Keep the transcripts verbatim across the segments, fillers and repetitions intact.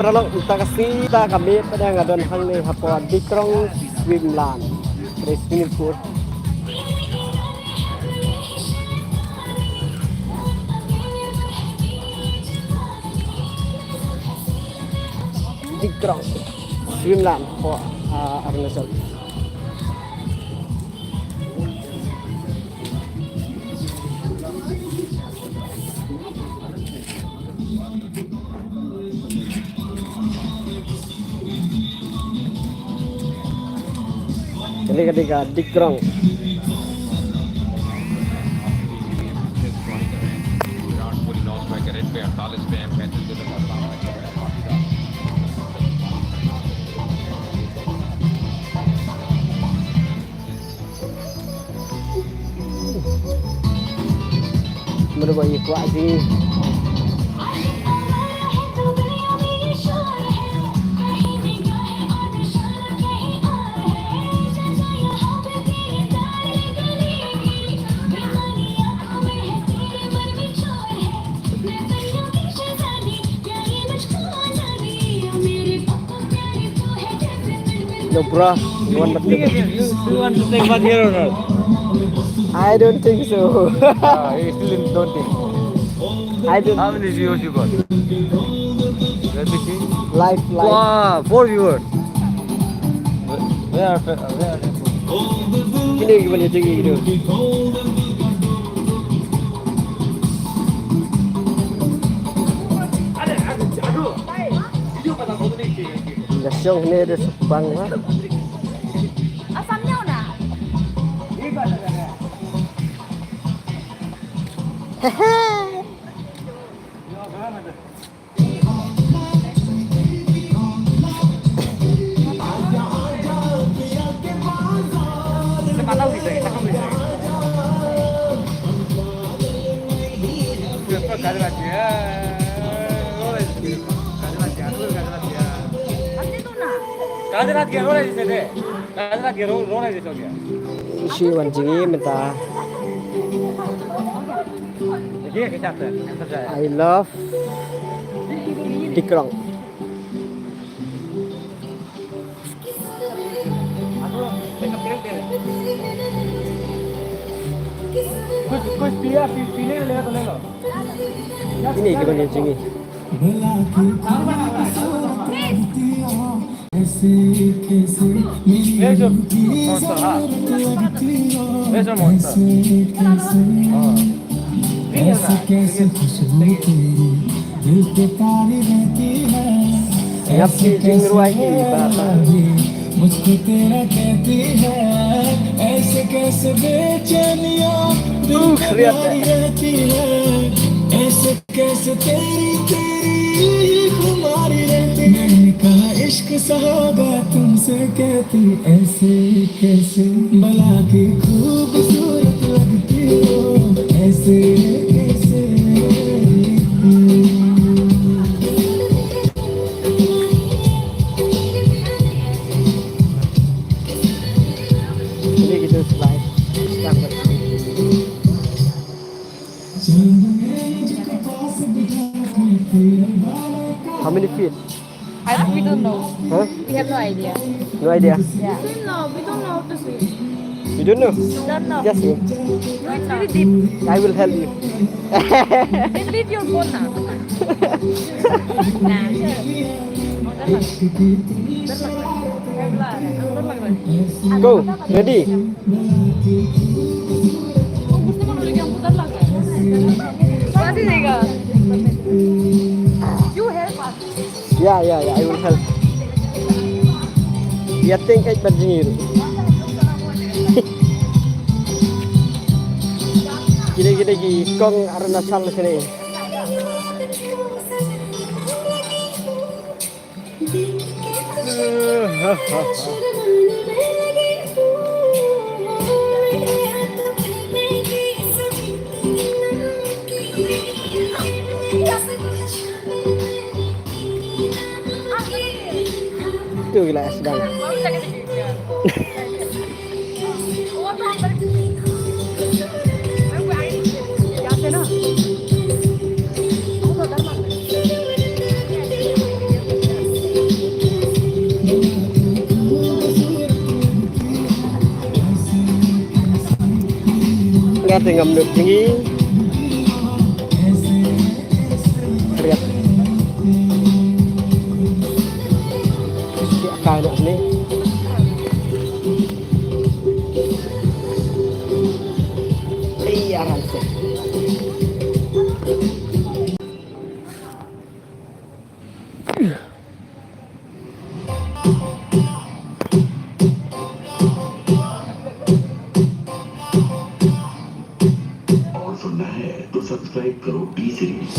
Paralok, mynta ka sngi, mynta ka miet pat nga don hangne hapoh Dikrong Swimland. Dei swimming pool. Dikrong Swimland hapoh, ah, Arunachal. Kane ka dei ka Dikrong. Mano ba ïa kwah jingim. No, bro, you want the thing? You, you want to take back here or not? I don't think so. Ah, he still don't think. I don't. How many viewers you got? Let me see. Live, live. Wow, four viewers. Where are, where are they from? Kine ki ban ïa jingim kine. Nga shong hangne da sa pang ba. Asam nyaw na. Shi wan jingim mynta. I love Dikrong. Ini kita ni jingim. Where's your monster, ha? Where's your monster? Oh. Bring here na. Bring here. Yap si jingruai hi ba ba. How many feet? I, we don't know. Huh? We have no idea. No idea? Yeah. We don't know. We don't know how to swim. You don't know? Don't know. Just swim. No, it's very deep. I will help you. Then leave your phone now. Nah. Go. Ready? You help us. Yeah, yeah, yeah, I will help. Ïa teng ek bat jingir. Kine kine ki kong Arunachal kine. Tu gila sedang. Ka te ngam nud jngi. Riat. Siak kai noh ni. Iya, ranse. और सुनना है तो सब्सक्राइब करो टी सीरीज।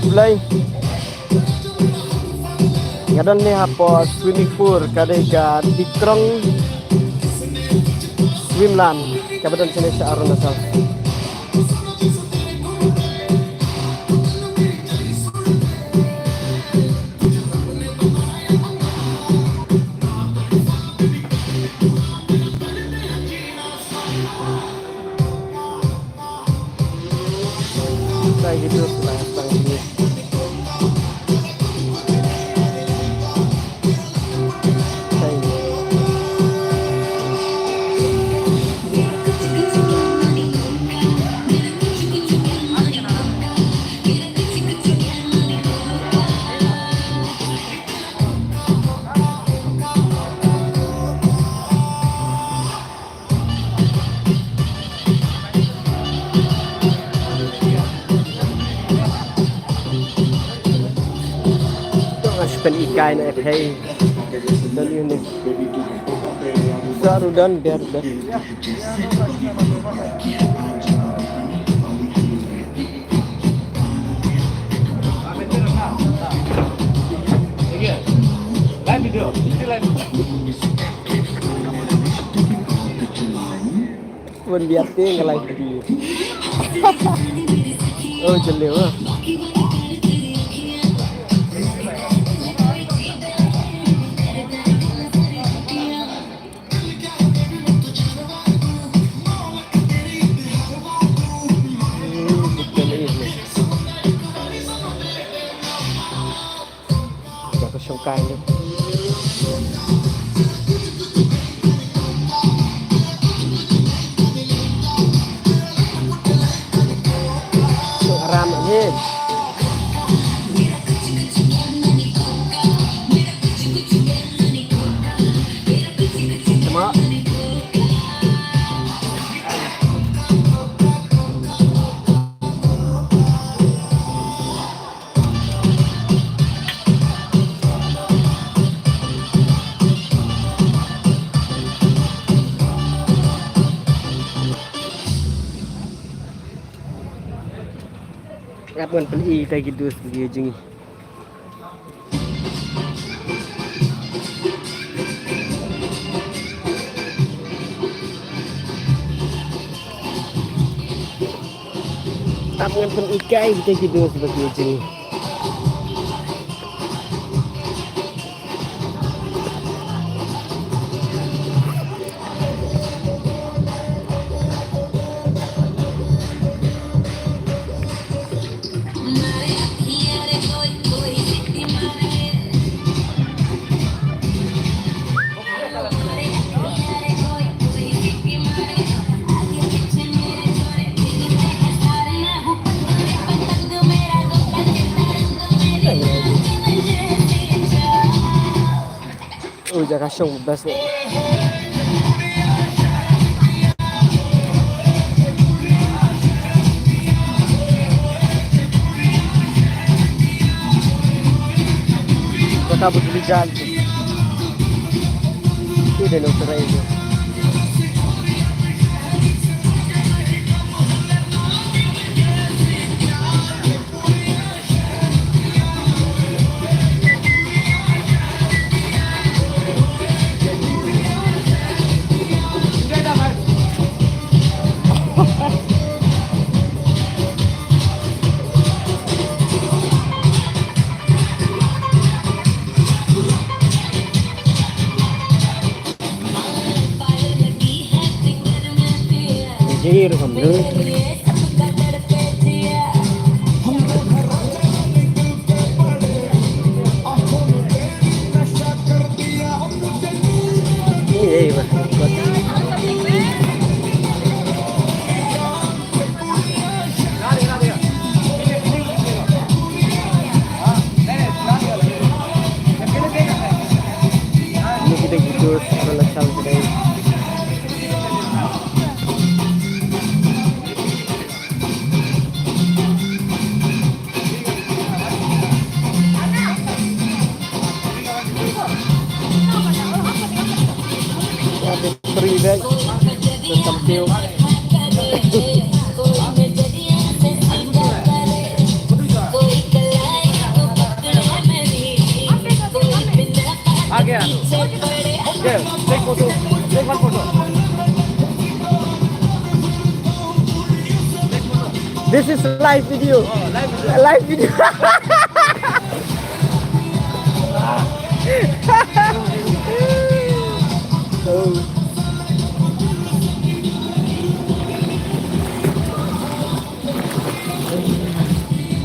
Blai. Nga don ne hapoh swimming pool, ka dei ka Dikrong Swimland, kaba don shane sha Arunachal. Tong as pen ikai na et hei. Don ini. Saru dan ber ber. Live video, still live video. Wan biar te ngalai video. Oh, jelew ah. Jaka shongkai ni. Shong aram ni. Sama. Ngap ngan pyni ïa kita ki dus ki jingïa. Ap ngan pyni kai kita ki dos bad ki jing. Oh, jaka shong best. Kota Bukit Tinggi. Ide no terai itu. Jingir kam lu. आ गया। Yes, take photo, take one photo. This is live video. Oh, live video. Live video.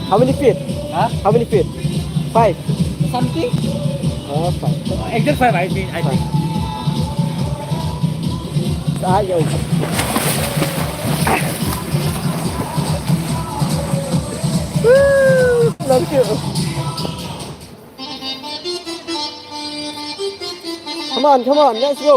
How many feet? Huh? How many feet? Five. Something? Oh, five. Exact five, I think. I think. Ah, yeah. Woo! Thank you. Come on, come on, let's go.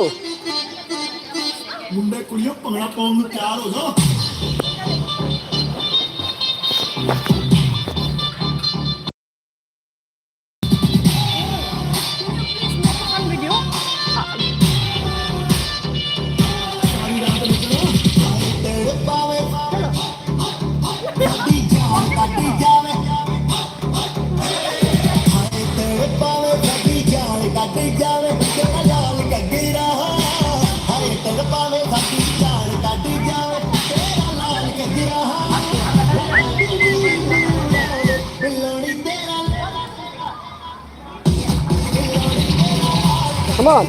Come on.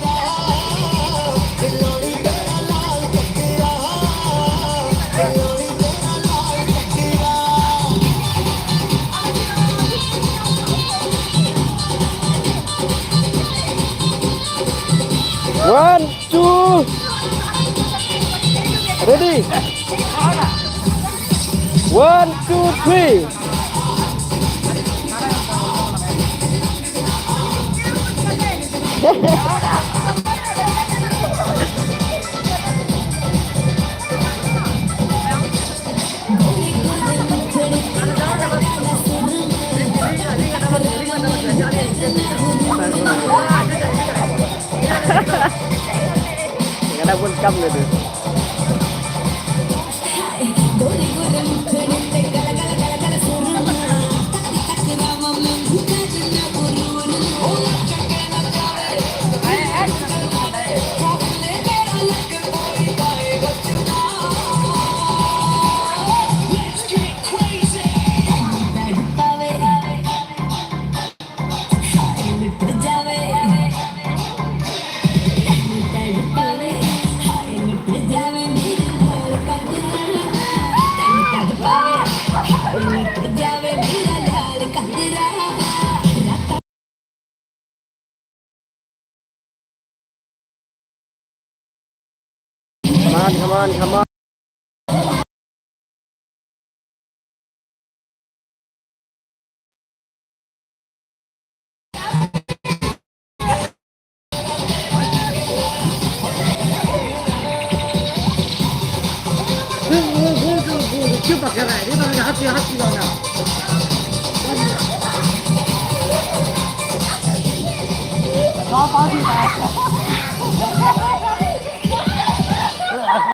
One, two. Ready? One, two, three. Kena pun kam dia tu. Come on, come on, come on.